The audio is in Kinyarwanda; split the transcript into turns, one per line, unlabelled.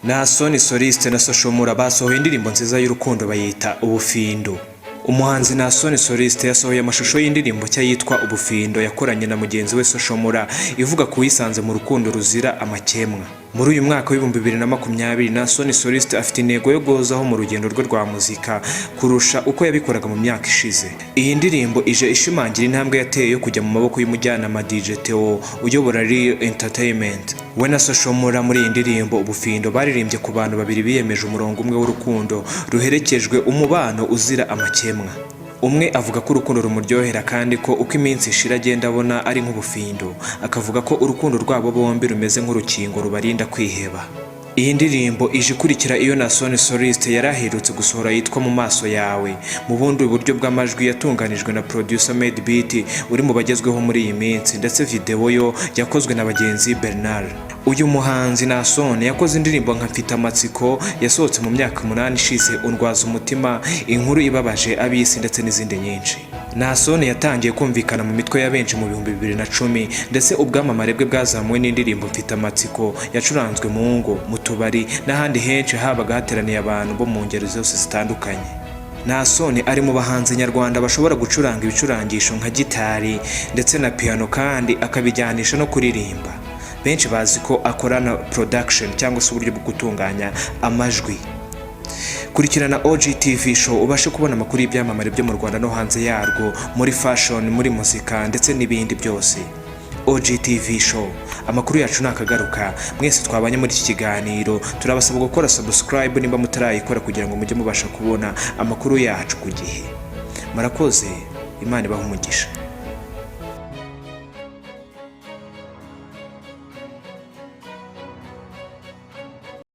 Naason Soliste na Social Mula basohoye indirimbo nziza y'urukundo, bayita "Ubufindo". Umuhanzi Naason Soliste yasohoye amashusho y'indirimbo nshya yitwa "Ubufindo" yakoranye na mugenzi we Social Mula, ivuga ku wisanze mu rukundo ruzira amakemwa. Muri uyu mwaka wa 2020, Naason Soliste afite intego yo guhozaho mu rugendo rwe rwa muzika kurusha uko yabikoraga mu myaka ishize. Iyi ndirimbo ije ishimangira intambwe yateye yo kujya mu maboko y'umujyanama DJ Theo uyobora Real Entertainment. We na Social Mula muri iyi ndirimbo "Ubufindo" baririmbye ku bantu babiri biyemeje umurongo umwe w'urukundo ruherekejwe umubano uzira amakemwa. Umwe avuga ko urukundo rumuryohera kandi ko uko iminsi ishira agenda abona ari nk'ubufindo, akavuga ko urukundo rwabo bombi rumeze nk'urukingo rubarinda kwiheba. Iyi ndirimbo ije ikurikira iyo Naason Soliste yari aherutse gusohora yitwa "Mu Maso Yawe", mu bundi buryo bw'amajwi yatunganijwe na producer Made Beat uri mu bagezweho muri iyi minsi, ndetse video yo yakozwe na bagenzi Bernard. Uyu muhanzi Naason yakoze indirimbo nka "Mfite Amatsiko" yasohotse mu myaka 8 ishize, "Undwaza Umutima", "Inkuru Ibabaje Ab'Isi" ndetse n'izindi nyinshi. Naason yatangiye kumvikana mu mitwe ya benshi mu 2010, ndetse ubwamamare bwe bwazamuwe n'indirimbo "Mfite Amatsiko" yacuranzwe mu ngo, mu tubari n'ahandi henshi habaga hateraniye abantu bo mu ngeri zose zitandukanye. Naason ari mu bahanzi nyarwanda bashobora gucuranga ibicurangisho nka gitari ndetse na piano kandi akabijyanisha no kuririmba. Benshi bazi ko akorana production cyangwa se uburyo bwo gutunganya amajwi. Kurikirana OGTV Show ubashe kubona amakuru y'ibyamamare byo mu Rwanda no hanze yarwo, muri fashion, muri muzika ndetse n'ibindi byose. OGTV Show, amakuru yacu nakagaruka. Mwese twabanye muri iki kiganiro, turabasaba gukora subscribe nimba mutarayikora kugira ngo mujye mubasha kubona amakuru yacu ku gihe. Murakoze, Imana ibahe umugisha.